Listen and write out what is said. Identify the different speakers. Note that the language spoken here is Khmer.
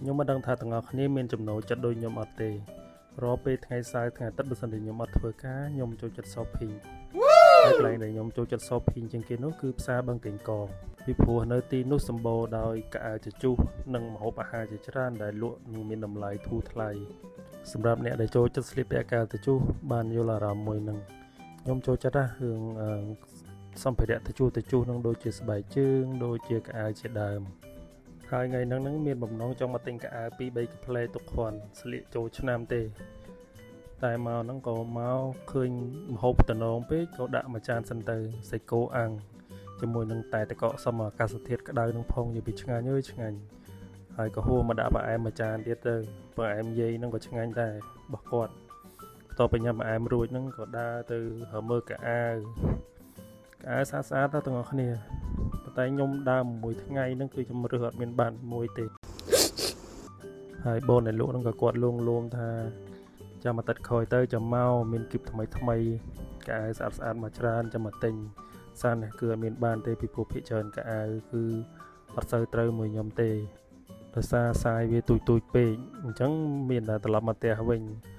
Speaker 1: ខ្ញុំមិនដឹងថាទាំងអស់គ្នាមានចំណូលចិត្តដូចខ្ញុំអត់ទេរាល់ពេលថ្ងៃសៅរ៍ថ្ងៃអាទិត្យបើសិនជាខ្ញុំអត់ធ្វើការខ្ញុំចូលចិត្ត shopping ហើយកន្លែងដែលខ្ញុំចូលចិត្ត shopping ជាងគេនោះគឺផ្សារបឹងកេងកងពីព្រោះនៅទីនោះសម្បូរដោយកៅអៅជជុះនិងម្ហូបអាហារជាច្រើនដែលលក់និងមានតម្លៃធូរថ្លៃសម្រាប់អ្នកដែលចូលចិត្តស្លៀកពាក់កៅអៅជជុះបានយល់អារម្មណ៍មួយនឹងខ្ញុំចូលចិត្តណារឿងសម្ភារៈជជុះជជុះនឹងដូចជាស្បែកជើងដូចជាកៅអៅជាដើមហើយថ្ងៃហ្នឹងនឹងមានបំណងចង់មកទិញកៅអៅ2 3កាផ្លេទុកខន់ស្លៀកចូលឆ្នាំទេតែមកហ្នឹងក៏មកឃើញម្ហូបតំណងពេកក៏ដាក់មួយចានសិនទៅសាច់គោអាំងជាមួយនឹងតែតកកសមអាកាសធាតុក្តៅនឹងផងនិយាយពីឆ្ងាញ់អើយឆ្ងាញ់ហើយក៏ហួរមកដាក់ផ្អែមមួយចានទៀតទៅផ្អែមយាយហ្នឹងក៏ឆ្ងាញ់ដែររបស់គាត់បន្ទាប់ពីញ៉ាំផ្អែមរួចហ្នឹងក៏ដើរទៅមើលកៅអៅកៅអៅស្អាតស្អាតទៅទាំងអស់គ្នាប៉ុន្តែខ្ញុំដើរមួយថ្ងៃហ្នឹងគឺជំរឿសអត់មានបានមួយទេហើយបងដែលលក់ហ្នឹងក៏គាត់លួងលោមថាចាំអាទិត្យក្រោយទៅចាំមកមានគីបថ្មីថ្មីកៅអៅស្អាតស្អាតមកច្រើនចាំមកទិញសាននេះគឺអត់មានបានទេពីព្រោះភាគច្រើនកៅអៅគឺអត់សូវត្រូវមួយខ្ញុំទេដោយសារសាយវាទូចទូចពេកអញ្ចឹងមានតែត្រឡប់មកផ្ទះវិញ។